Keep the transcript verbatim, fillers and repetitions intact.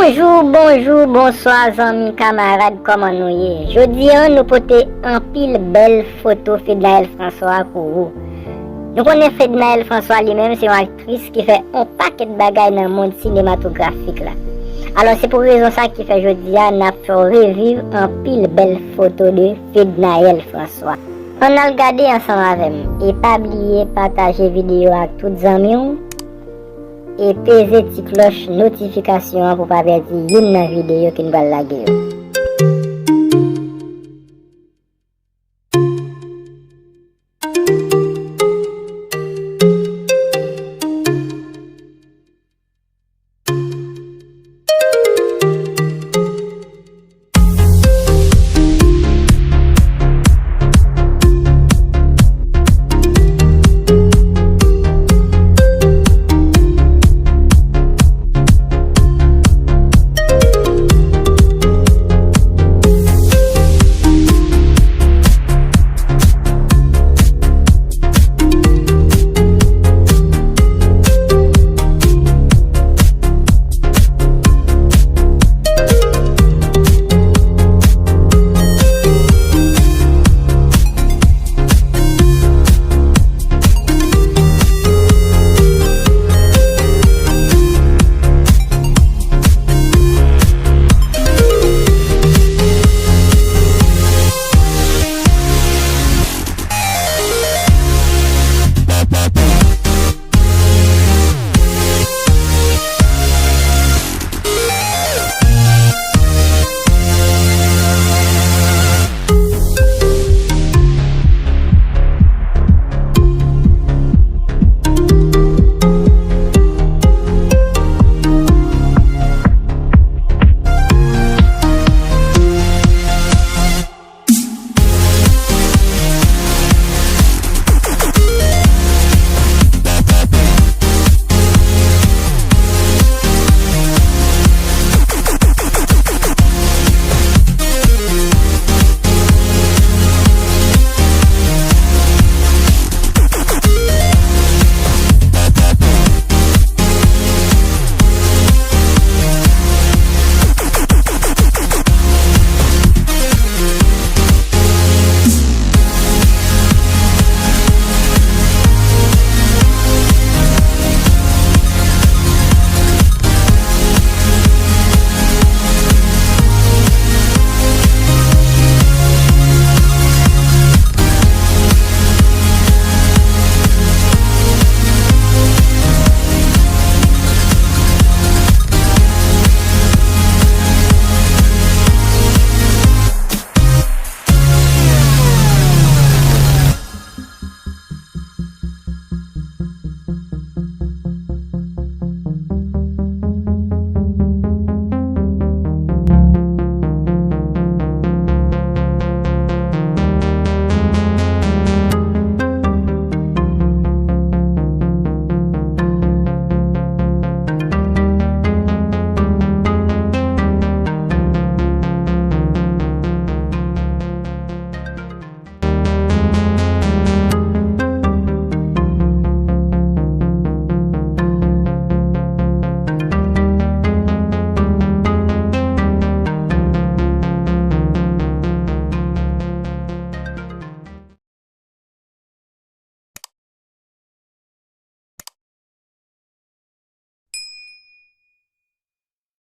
Bonjou, bonjou, bonswa zanmi, kamarad, kòman nou ye? Jodi a nou pote anpil bèl foto Fednaelle François pou ou. Nou konnen Fednaelle François li menm se yon aktris ki fè yon pakèt bagay nan mond sinematografik la. Alò se pou rezon sa ki fè jodi a n ap fè w reviv anpil bèl foto de Fednaelle François. Ann al gade ansanm avè m e pa bliye pataje videyo a ak tout zanmi w e peze ti klòch notifikasyon an pou pa pèdi youn nan videyo ke n pral lage yo.